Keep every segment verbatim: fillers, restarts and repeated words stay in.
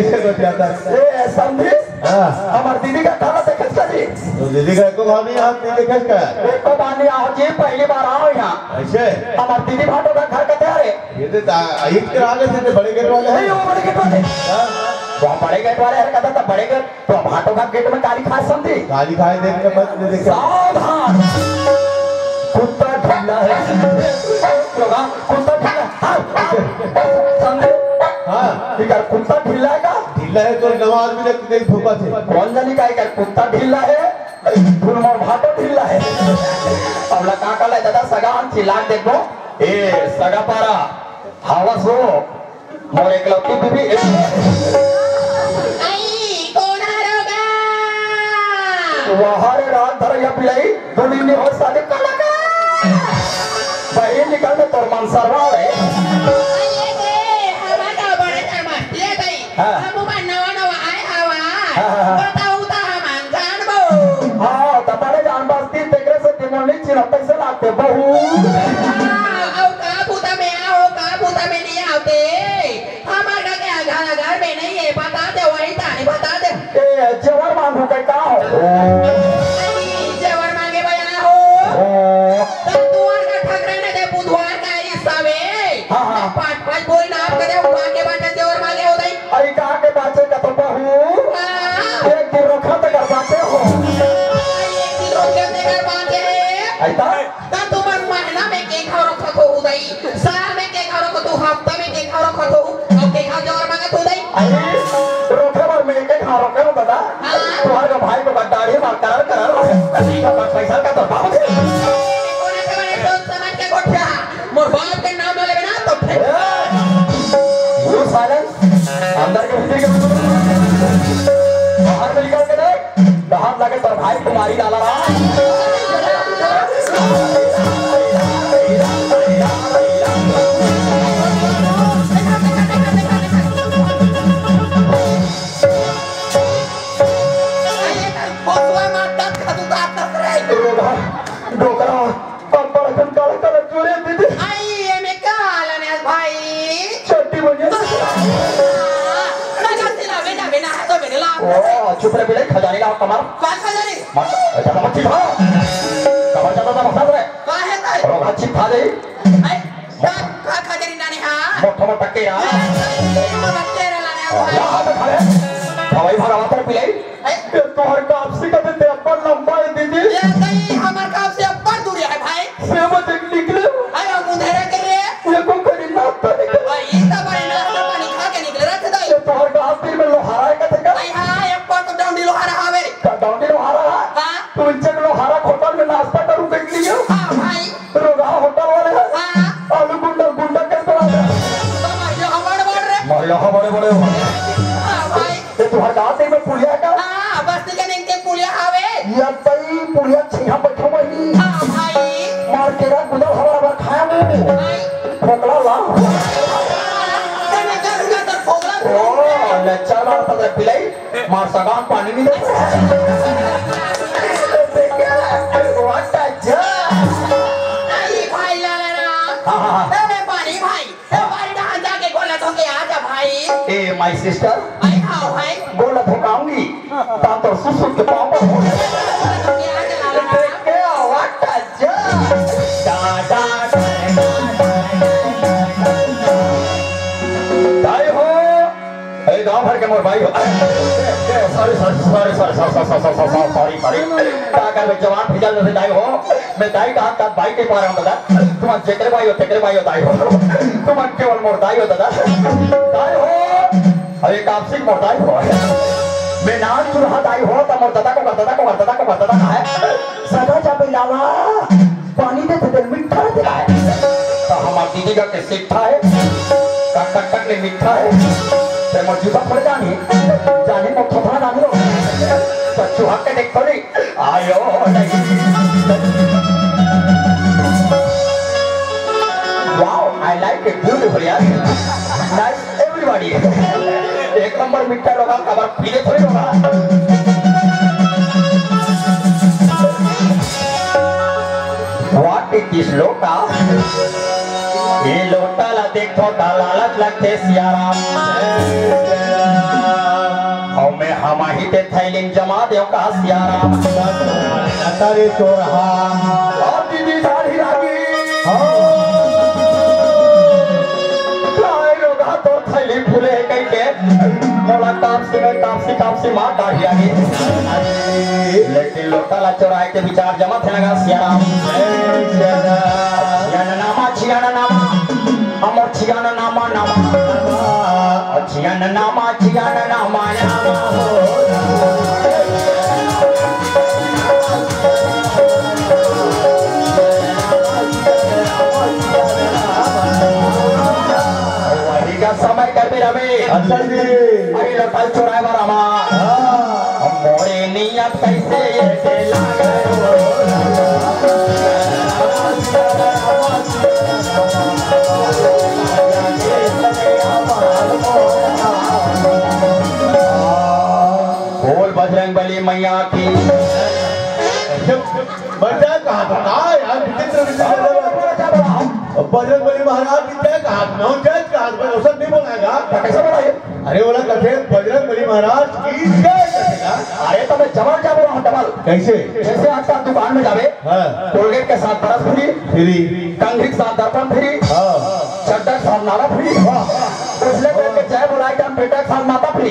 ए, समधी, हाँ। हमर दीदी का थाला देखे का जी? तो दीदी का एको बार नहीं, आप नहीं देखे का? एको बार नहीं आओ जी, पहली बार आओ यहाँ। ऐसे? हमर दीदी भाटो का घर कते हरे? ये तो दा-, ईद के आगे से तो बड़े गेट वाले हैं। नहीं, वो बड़े गेट वाले। हाँ। वो बड़े गेट वाले हरे, कहता था बड़े गेट, तो भाटो का गेट में काली खाए समधी। काली खाए देख के मत देख के। सावधान। कुत्ता ढीला है। कुत्ता ढीला। हाँ, हाँ। समधी। हाँ। इकर कुत्ता ढीला है का? ढीला है तो नवा आदमी देख, देख भूखा थे। कौन जानी का इकर कुत्ता ढीला है? फुल मोर भाटो ढीला है। अब ला का का ले दादा सगा हम चिल्ला के देखो। ए सगा पारा, हवस हो। मोर एकलौती बीबी। आई, कोन हरो गा? वहाँ रे रात धर या बिलाई, दो दिन नहीं हो साले काला का। बहिन निकल में तोर मन सरवा रे। अरे रे, हमार का बड़े शर्माती है भाई। हाँ। हम ऊपर नवा नवा आए हवा। हाँ, हाँ, हाँ। बताऊ ता हम अनजान बो। हाँ, त बड़े जान बस्ती तेकरे से दिमोली चिन्ह पैसे लागते बहू। हाँ, अउ का बूता में आओ, का बूता में नहीं आते। हमार का क्या घर, घर में नहीं है, बता दे, वही तानी बता दे। ए, जेवर मांगू के का हो? नहीं, जेवर मांगे बया हो। ओ। तब तुअर का ठकरे ने दे बुधवार का ये सवे। हाँ, हाँ। पाँच, पाँच बोरी नाप के दे, उठा के बाटे जेवर मांगे हो दई। अरे का के बाचे का तो बहू। हाँ। एक दिन रखा तो कर बाचे हो। एक दिन रखा तो कर बाचे। ऐसा? त तुमन महीना में के घाव रखत हो उदई, साल में के घाव रखत हो, हफ्ता में के घाव रखत हो, अउ के घाव जवर मांगत हो उदई। अरे, रोखे बर में के घाव रखे हो दादा। हाँ। तुहार का भाई को दाढ़ी मार करर करर। पैसा का तो बाप। कोने से बने सोच समझ के गोठिया। मोर बाप के नाम ना लेवे ना तो फेंक। ए, you silence। अंदर के भीतर के बाहर में निकल के देख। बाहर लगे तोर भाई तुम्हारी डाला रहा। अरे, कोसवा मार दत खा तू दांत दस रे। डोकरा, डोकरा। अब्बड़ अकन काला काला चूरे दीदी। आई, एमे का हाल है भाई? चड्डी बनिया। खजानी लावे जाबे ना, तो मेरे ला। ओ, चुप रे बिलाई, खजानी लाओ कमर। का खजानी? मत, ज्यादा मत चिल्ला। कमर ज्यादा मत रे। का है ताई? रोगा चिप खा दे। आई, का, का खजानी लाने हा? मोटा मोटा केरा। मोटा केरा लाने हा भाई। यहाँ पे खड़े। हवाई भरा वातर पिलाई। ए, तोहर कापसी का देते अब्बड़ लंबा है दीदी। ए, नहीं, हमार कापसी अब्बड़ दूर है भाई। से बजे निकले। अरे, मुंधेरा के रे। ये को करी नाश्ता निकल। भाई, ई तो बड़े नाश्ता पानी खा के निकले रहते दाई। ये तोहर कापसी में लोहारा है कथे का? भाई, हाँ, एक बार तो डौंडी लोहारा हवे रे। का डौंडी लोहारा है? हाँ। तू इनसे लोहारा होटल में नाश्ता करू के लिए? हाँ, भाई। रोगा होटल वाले हैं। हाँ। आलू गुंडा, गुंडा के तो आ गया। तो मार जो हमारे बढ़ रे। मार जो हमारे बड़े हो। हाँ, भाई। ये तुहर गाँव से में पुलिया का? हाँ, बस्ती के नेंग के पुलिया हवे। या तई पुलिया छिया बैठो वही। हाँ, भाई। मार के रात गुजर हमारा बार खाया मुंह। भाई। फोकला ला। तने का रुका तो फोकला। ओ, लच्चा मार पकड़ पिलाई। मार सगान पानी नहीं दे। What a joke। अरे भाई लाला राम। हाँ, हाँ, हाँ। अरे पानी भाई। ए, बारी डहान जाके गोला धो के आ जा भाई। ए, my sister। अरे हाँ भाई। गोला धोकाऊंगी। दांत और सुसुक के पाँव पर। धो के आ जा लाला राम। क्या what a joke। दाई हो। ए, गांव भर के मोर भाई हो। अरे, sorry, sorry। का कर बे, जवान फिजल में दाई हो। मैं दाई का हाथ का बाई के पा रहा हूँ दादा। तुम जेकरे भाई हो, तेकरे भाई हो दाई हो। तुम केवल मोर दाई हो दादा। दाई हो। अरे कापसिक मोर दाई हो। मैं नान चुरहा दाई हो, तब मोर दादा को कर दादा को कर दादा को कर दादा कहा है। सदा जाबे लाला। पानी दे दे, मीठा दे दे। तो हमार दीदी का के सीखा है, का कटक ने मीठा है, ते मोर जूता फड़ जानी, जानी मोर थोथना जानी हो। तो चुहा के देख थोड़ी, आयो नहीं। Wow, I like it, beautiful यार। Nice। Everybody, एक नंबर मीठा लोगा, कबर पीले थोड़ी लोगा। What is this लोगा? ये लोटा ला देखो त लालच लगथे सियाराम। अउ मैं हमाही ते थैली म जमा देव का सियाराम। अरे तोरहा। अउ दीदी दाढ़ी लागी। हाँ। काय लोग हा तोर थैली फूले हे कहिके। मोला कापसी में कापसी कापसी मार दाढ़ी आगी। लेकिन लोटा ला चोराय के विचार जमत हे ना गा सियाराम। ए सियाराम। छियाना नामा, छियाना नामा। हमर छियाना नामा, नामा। छियाना नामा, छियाना नामा, नामा हो। वही का समय कर दे रवे। अच्छा जी। अरे लोटा चोराय बर आमा। हाँ। मोरे नियत कैसे ये के लागे हो। बोल बजरंग बली मैया की। बजा कहाँ था? कहाँ यार? विचित्र, विचित्र। बजरंग बली महाराज की जय कहा, मैं हूँ जय कहा, मैं औसत नहीं बोलाएगा। तो कैसे बोलाए? अरे, ओला कथे बजरंग बली महाराज की जय कथे ना। अरे, तो मैं जबल जबल हूँ, डबल। कैसे? जैसे आजकल दुकान में जावे, हाँ। कोलगेट के साथ ब्रश फ्री, फ्री। कंघी के साथ दर्पण फ्री, हाँ। चड्डा के साथ नाला फ्री। वाह। उसले बोल के जय बोलाए के हम बेटा के साथ माता फ्री।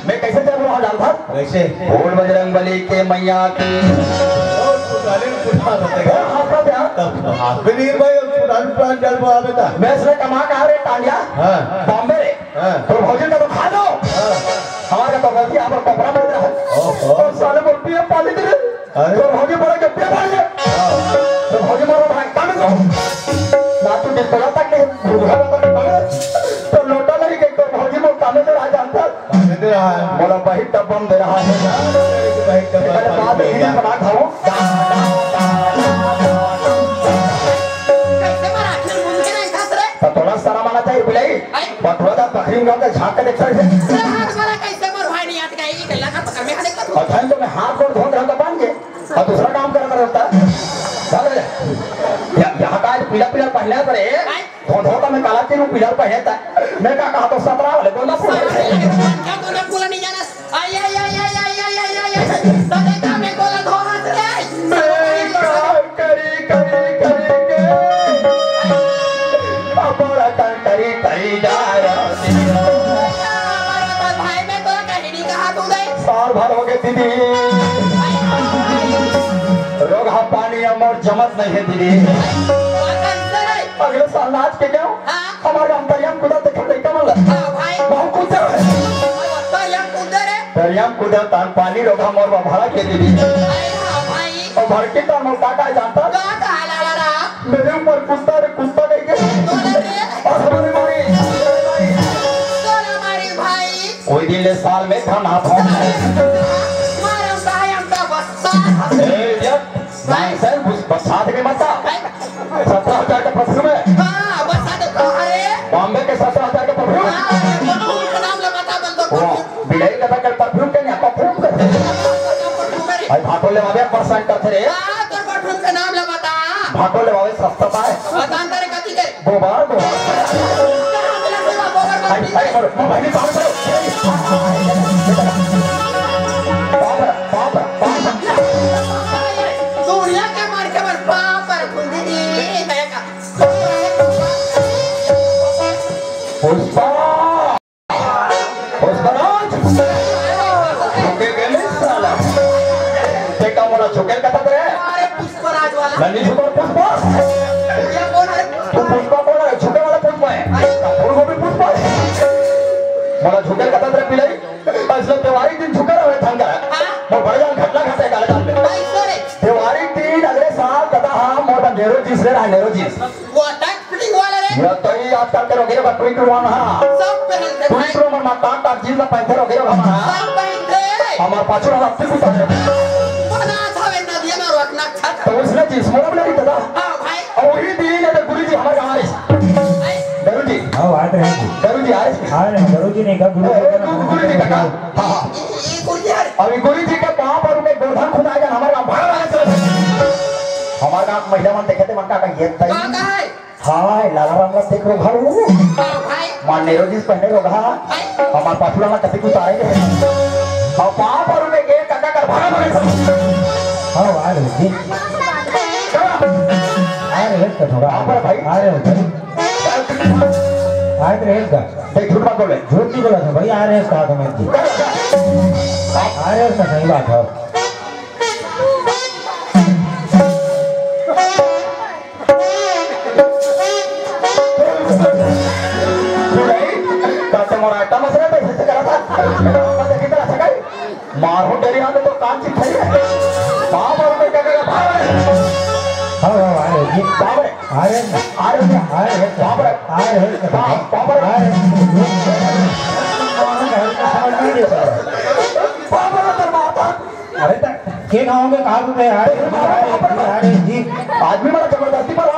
मैं कैसे जय बोला जानता? कैसे? बोल बजरंग बली के मैया की। ओ, तू गाली में कुछ बात होते हैं। हाँ, हाँ, हाँ। तब तो हाँ। विनीत भाई, अब पुरान पुरान जल बोला बेटा। मैं इसलिए कमा कहाँ रे टांडिया? हाँ। बॉम्बे रे। हाँ। तो भौजी का तो खा लो। हाँ। हमारे तो भौजी यहाँ पर कपड़ा बन रहा है। ओहो। और साले बोल पिए पानी दे। अरे। तो भौजी बोला कि पिए पानी दे। हाँ। तो भौजी बोला भाई काम करो। ना तू डिस्पोजल तक नहीं, दूसरा तक नहीं। तो लोटा नहीं के तो भौजी बोल काम दे रहा जानता। पानी दे रहा है। मोला बही डब्बा में दे रहा है। बही डब्बा में अरे बात दे रहा है। बना खाओ। कैसे मारा? आखिर घूम के नहीं था रे। तो थोड़ा शर्म आना चाहिए, बिलाई। आई। बटुआ दा बकरी उंगल का झांक के देखता है। अरे हाथ वाला कैसे मोर भाई नहीं आत गई? ये गला का पकड़ में खाने का। और धन तो मैं हाथ गोड़ धोत रहा था बांध के। और दूसरा काम कर रहा था। चल रे। या-, यहाँ का आज पीला पीला पहना करे। आई। धो धो का मैं काला तीनों पीला पहनता। मैं का कहा तो सतरा वाले बोलना पड़ा। क्या तूने बोला नहीं जाना? आई, आई, आई। तो देखा, मैं बोला, धो हाथ रे। ए, का करी, करी, करी के। अब बड़ा तन करी, करी जा रहा। भाई, मैं तोला कहीं नहीं कहा तू दे। साल भर हो गए दीदी। रोगहा पानी अमर जमत नहीं है दीदी। अगले साल नाच के गयो। हाँ। हमारे हम दरिया में कूदा देखे लइका मन ला। हाँ भाई। बहुत कूदे रहे। हाँ, दरिया में कूदे रे। दरिया में कूदे तान पानी रोगहा मोर बभाड़ा के दीदी। अरे हाँ भाई। और भड़की तान मोर काका जानता। का कहा लाला राम? मेरे ऊपर कुत्ता रे कुत्ता कह के। तोला रे। और हमारे मारी। तोला मारी भाई। कोई दिन ले साल में धन हाथ हो। मारम भाई हम तो बस्सा। ए, यार। भाई। सर, बस, बरसात में मत आ। भाई। सत्रह हजार का परफ्यूम है। हाँ, बरसात, अरे। बॉम्बे के सत्रह हजार का परफ्यूम। हाँ, परफ्यूम का नाम ला बता, बंदो, वो परफ्यूम। बिलाई का बगल परफ्यूम के नहीं, परफ्यूम का। परफ्यूम का रे। भाई, भाटो ले आवे, बरसात करते रे। हाँ, तोर परफ्यूम का नाम ला बता। भाटो ले आवे, सस्ता पाए। बता, अंदर कथी के? गोबर, गोबर। अरे, अरे, मरो, मरो, भाई, पागल करो। बाप रे, बाप रे, बाप रे। दुनिया के मार के मार, बाप रे, खुंदी दी, दया का। पुष्पा। पुष्पराज। झुके के नहीं साला। ते का मोला झुके कथा रे? अरे पुष्पराज वाला। मैं नहीं झुको पुष्पा। ये कौन है? तू पुष्पा कौन है? झुके वाला पुष्पा है। फूल गोभी पुष्पा है। मोला झुके कथा रे पिलाई। असले त्योहारी दिन झुके रहे थंगा। हाँ। मोर बड़े जान घटना घटे काले जान में। कैसे रे? त्योहारी दिन अगले साल दादा हाँ मोर बन नेहरू जी से रहा नेहरू जी। वो अटैक फिटिंग वाला रे। ये तो ही आजकल के रोगे बा ट्विट वन हाँ। सब पहनते ट्विट भाई। वन में टाक टाक जींस पहनते रोगे हमारा। सब पहनते। हमार पाछू वाला आपसे कुछ बना था वे नदिया में रखना अच्छा था। तो उसने जींस मोरा बना दी दादा। हाँ भाई। और वही दिन ये गुरु जी हमारे गाँव आए। भाई। गुरु जी। हाँ, आ रहे हैं। गुरु जी आए। आ रहे हैं, गुरु जी ने कहा, गुरु जी ए, का गुरु, गुरु जी ने कहा। हाँ, हाँ। ये, ये गुरु जी आ रहे। अभी गुरु जी के पाँव पर उनके गोधन खुदा आ जाए, हमारे गाँव भाग आए। हमारे गाँव महिला मन देखे थे, मन का कहिए, कहाँ का है? हाय, लाला राम ला देख रो घालू। भाई। मार नेहरू जी पहने रो घा। भाई। हमार पाछू ला कति कुछ आए रे। और पाँव पर उन्हें गेर काका कर भागा भागा। हाँ, आ रहे जी। आ रहे का थोड़ा। पाँव पर भाई। आ रहे हो भाई। आ रहे का। देख, झूठ मत बोले। झूठ नहीं बोला था भाई, आ रहे का तो मैं जी। आ रहे का सही बात है। ताते मोर आटा मसला तो ऐसे करा था। मैं देखी तो अच्छा करी। मारो डरी आने तो काम चीज खड़ी है। बाप और मैं क्या करा? बाप रे। हाँ, हाँ, आ रहे जी। बाप रे। आ रहे हैं। आ रहे हैं। आ रहे हैं। बाप रे। आ रहे हैं। बाप, बाप रे। आ रहे हैं। बाप रे, तो माता। अरे तक के गांव में कहा रुपए आ रहे हैं, आ रहे हैं जी। आदमी बड़ा जबरदस्ती पर